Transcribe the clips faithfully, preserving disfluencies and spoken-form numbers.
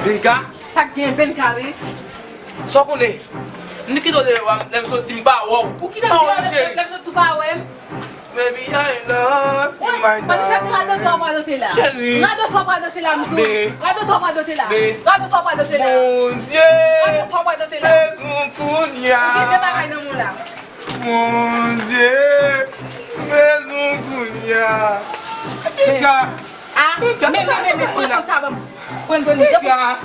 Benka? Sa k gen Benka, wi. Sa w konnen? M kite w deyò a, lè m soti, m pa wè w. Ou kite m deyò, lè m soti, ou pa wè m. Baby, I love you, my darling. Cheri. Radote w pa dote la. Radote w pa dote la, m di w. Radote w pa dote la. Radote w pa dote la. Bondye. Radote w pa dote la. Bezwen kounye a. Ou gen de bagay nan men w la. Bondye. Bezwen kounye a. Benka. Ah, men, men, men, men, pran sa, sa ban m. Pran, pran, pran.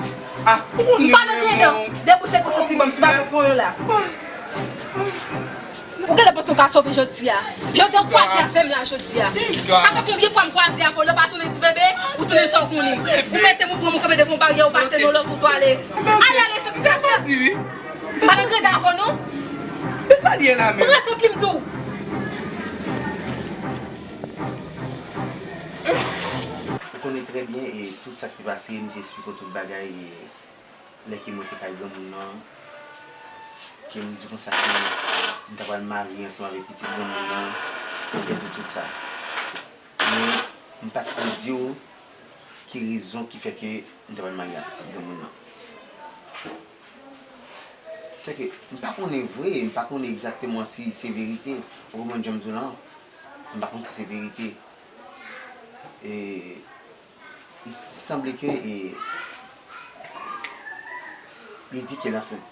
Ah, m pa nan tande w. Debouche pou soti, m pa nan pran la. Ou genlè panse w ka sove jodi a. Jodi a, ou kwaze avè m la jodi a. Sa fè konbyen fwa m kwaze avè w, lè w pa tounen ti bebe, ou tounen sa w konnen. Ou mete m, ou pran m, ou kanpe devan yon baryè, ou pase nan lòt, ou dwe ale. Ale, ale, soti, soti. M pa nan greda avè w, non. Pran sa ki m di w. Ou konnen trè byen e tout sa k te pase, m te esplike w tout bagay e lè ke mwen te kay granmoun nan, ke m di konsa ke m ta pral marye ansanm avèk pitit granmoun nan, m te di w tout sa. Men, m pa t pou di w ki rezon ki fè ke m ta pral marye ak pitit granmoun nan. Se ke m pa konnen vre, m pa konnen egzakteman si se verite. Ou konprann jan m di w la? M pa konn si se verite. E, li sanble ke, e, li di ke l ansent.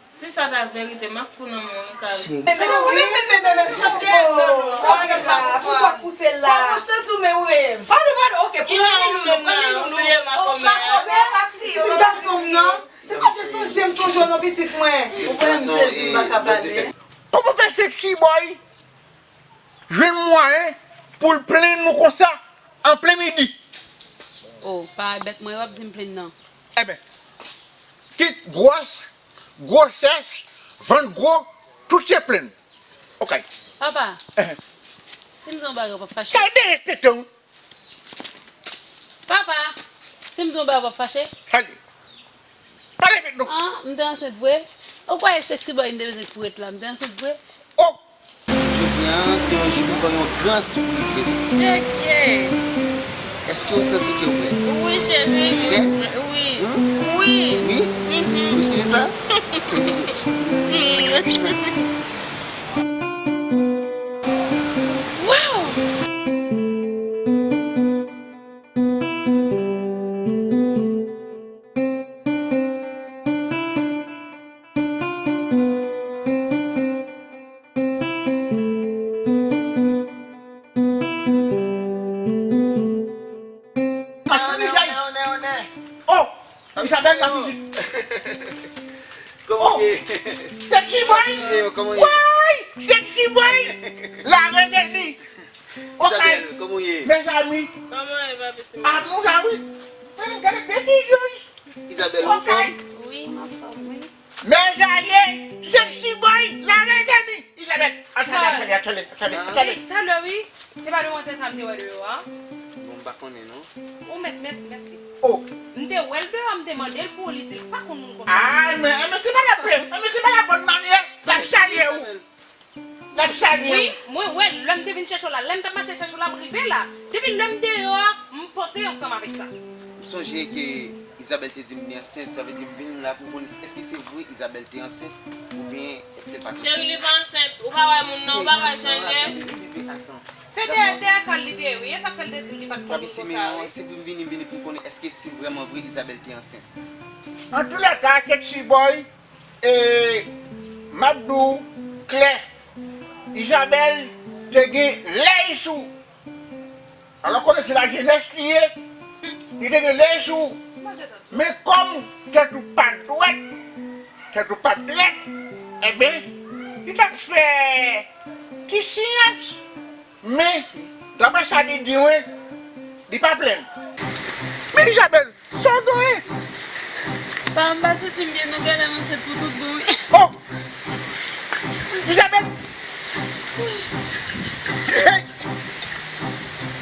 Si sa ta verite, m ap fou nan men w, Ricardo. Cheri. Men, men, men, men, men, men, men, sa w fè la? Poukisa w pouse l la? Kòman w santi w, men w menm? Pale, pale, oke, pale nou, pale nou. Pitit gason m nan, se pa te sonje m sonje w non, pitit mwen. Ou kwè m sezi, m pa ka pale. Kòman fè Sexy Boy jwenn mwayen pou l plenn nou konsa an plen midi? Oh, pa bèt mwen, w ap di m plenn nan. Enben, kit gwòs, gwosès, vant gwo, tout se plenn. Okay. Papa, si m di yon bagay, w p ap fache? Kay dèyè tete w. Papa, si m di yon bagay, w p ap fache? Kay. Pale vit non. Ah, m te ansent vre. Ou kwè Sexy Boy m te bezwen pou ret la, m te ansent vre. Oh! Jodi a, se yon jou pou fè yon gran sipriz bebe. Èske w santi ke w prè? Wi, cheri. Prè? Wi. Wi. Wi? Mhm. Ou sere sa? Wow! Oh! Isabel la pitit. Oh! Sexy boy! Woy! Sexy boy! La reveni! Okay. Mezanmi. Kòman e, papi, si mwen? Ah, nou sa wi. Men gade de figi wi. Isabel, ou anfòm? Wi, m anfòm, wi. Mezanmi, Sexy Boy, la reveni. Isabel, atale, atale, atale, atale, atale. Wi, talè, wi. Se pa demwazèl sa m te wè deyò a? Bon, m pa konnen, non. Ou mèt, mèsi, mèsi. Oh. M te wè l deyò, m te mande l pou ou, li di l pa konn moun konsa. Ah, men, men se pa la, men se pa la bòn manyè, l ap salye ou. L ap salye w. Wi, mwen wè, lè m te vin chèche w la, lè m t ap mache chèche w la, m rive la. Depi lè m deyò a, m panse ansanm avèk sa. M sonje ke Isabel te di m li ansent, sa vle di m vin la pou m konnen èske se vre Isabel te ansent oubyen èske l pa t ansent. Cheri, li pa ansent, ou pa wè moun nan, ou pa wè jan l ye. Se dèyè, dèyè kay li te ye, wi, e sa k fè l te di m li pa t konn moun konsa, wi. Si m vini, m vini pou m konnen èske si vrèman vre Isabel te ansent. Antoulèka, Sexy Boy, e, m ap di w klè, Isabel te gen lèy sou. Alò, konnen se lajenès li ye, li te gen lèy sou. Men kòm tèt ou pa dwèt, tèt ou pa dwèt, enben, li t ap fè ti siyans. Men, daprè sa li di mwen, li pa plenn. Men Isabel, sa w genyen? Pa anba senti m byen non, genlè m ansent pou tout bon wi. Oh! Isabel! Hey!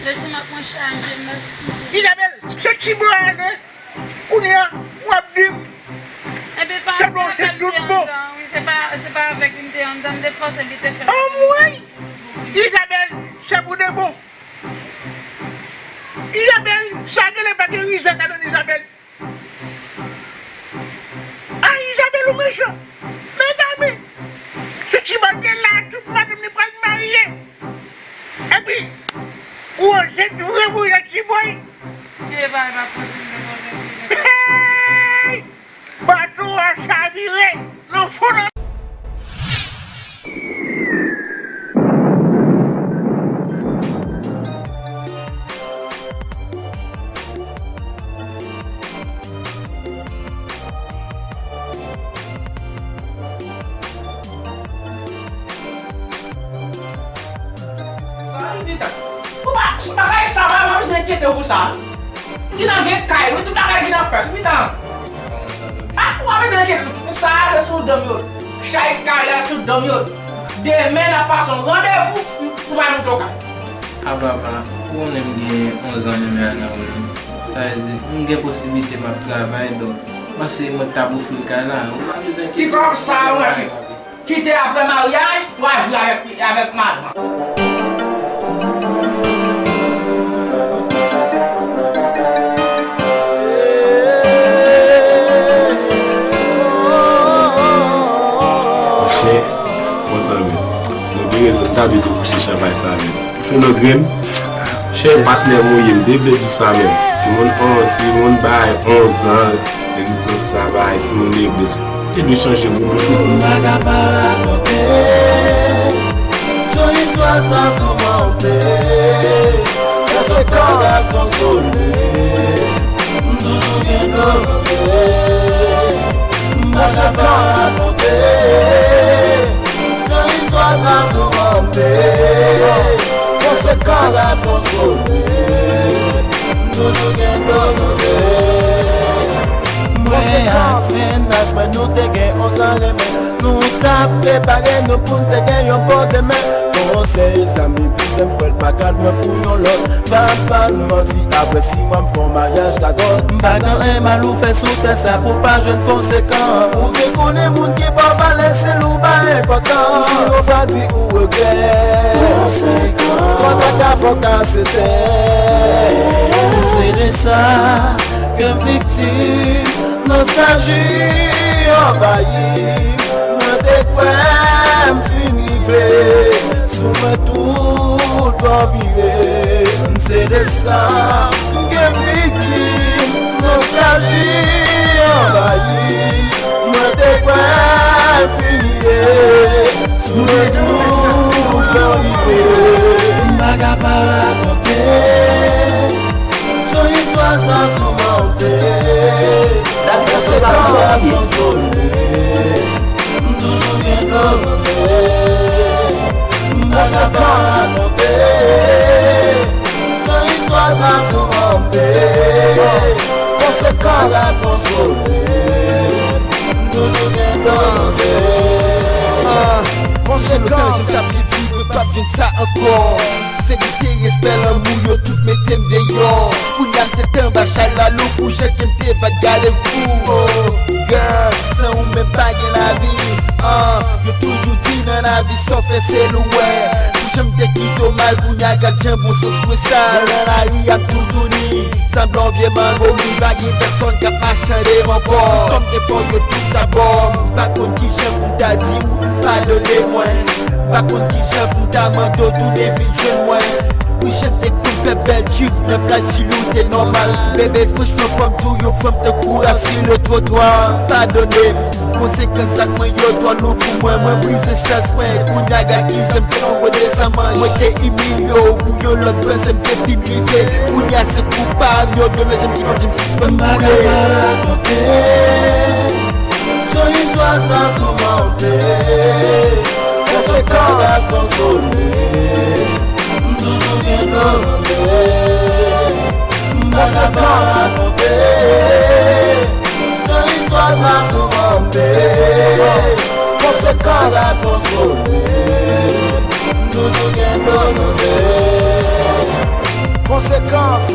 Lestomak mwen chaje, m pa senti m byen. Isabel, se ti bò ale. Kounye a, w ap di m. Enben, pa se bon, se tout bon. Wi, se pa, se pa avèk li m te anndan, m te fòse li te fè. Anmwey! Isabel, se pou de bon. Isabel, Sa genlè pa gen rizèt ladan Izabèl. A, Izabèl ou mechan. Mezanmi, se ti bòl gen la, tout madanm li pral marye. Epi, ou ansent vre pou yon ti bòy. Hey! Bato a chavire nan fon nan. Sa vin pita. Ou pa, se bagay sa, pa, pa bezwen enkyete w pou sa. Ou gen nan gen kay, wi, tout bagay gen nan fèt, wi, tan. Ah, ou pa bezwen enkyete w pou sa, se sou do m yo. Chay kay la sou do m yo. Demen, n ap pase yon randevou pou, pou bay nou tokay. A papa, ou konnen m gen onz an menm ya nan men m. Sa vle di, m gen posiblite m ap travay, donk, m panse mwen t ap ofri l kay la. Ou pa bezwen enkyete w. Ti kòb sa, wi. Kite apre maryaj, w a jwe avèk, avèk madanm. Monchè, kontan menm. Nou gen rezon, n ta dwe te kouche chanpay sa menm. Fenogrenn, chè patnè m ou ye, m te vle di w sa menm. Timoun on, timoun bay onz an, egzistans sa bay, timoun legliz. Ou te dwe chanje gwo bouch ou. M pa ka pa rakonte, se yon istwa sa toumante. Lè se pa ka konsole, m toujou gen dlo nan je. M pa ka pa rakonte, se yon istwa sa toumante. Konsekans. Pa ka konsole, m toujou gen dlo nan je. Mwen ak mennaj mwen, nou te gen onz an renmen. Nou t ap prepare nou pou n te gen yon bon demen. Konsèy zanmi, pitit m, kwè l pa gad mwen pou yon lòt. Pa ban m manti, apre sis mwa m fè yon maryaj gadòt. M pa gen anyen mal ou fè sou tè sa pou pa jwenn konsekan. Ou te konnen moun ki pa w valè, se l ou ba enpòtans. Si yo pa di ou regrèt, konsekan. Fò ta ka fò ka se tè. Se de sa ke m viktim. Nostalji anvayi m, mwen te kwè m fin rive. Sou mwen tout bò vire, m se de sa m gen viktim. Nostalji anvayi m, mwen te kwè m fin rive. Sou mwen tout bò vire, m pa ka pa rakonte. Se yon istwa sa toumante. Dapre se pa konsa l ye. M toujou gen dlo nan je. M pa ka pa rakonte. Se yon istwa sa toumante. Konsekans. Pa ka konsole. M toujou gen dlo nan je. Ah, konsekans. Mwen p ap viv, mwen p ap jwenn sa ankò. Senserite, respè, lanmou, yo tout mete m deyò. Kounye a m tèt anba chay la, lou pou jan ke m te va gade m fou. Oh, girl, san ou menm pa gen lavi. Ah, yo toujou di nan lavi sa w fè se l ou wè. Pou jan m te kite w mal, kounye a gad jan bon sans mwen sal. Nan lari ap toutouni, sanble yon vye mango, m pa gen pèsonn k ap mache. Tande m ankò. Kòm te fò yo tout abò. M pa konn kijan pou m ta di ou padone mwen. M pa konn kijan pou m ta mande w tounen vin jwenn mwen. Wi, jan te konn fè bèl trip nan plaj Sil ou te nòmal. Bebe, franchman, fò m di w, yon fanm tankou w asou le twotwa. Padone m. Konsekans ak mwen yo twò lou pou mwen. Mwen brize chans mwen. Kounye a gad kijan m te longo desann manje. Mwen te imilye w pou yon lòt panse m te fin rive. Kounye a se koupab yo done jan m ki pa janm sispann koule. M pa ka pa rakonte. Se yon istwa sa toumante. Konsekans. Pa ka konsole. M toujou gen dlo nan je. M pa ka pa rakonte. Se yon istwa sa toumante. Konsekans. Pa ka konsole. M toujou gen dlo nan je. Konsekans.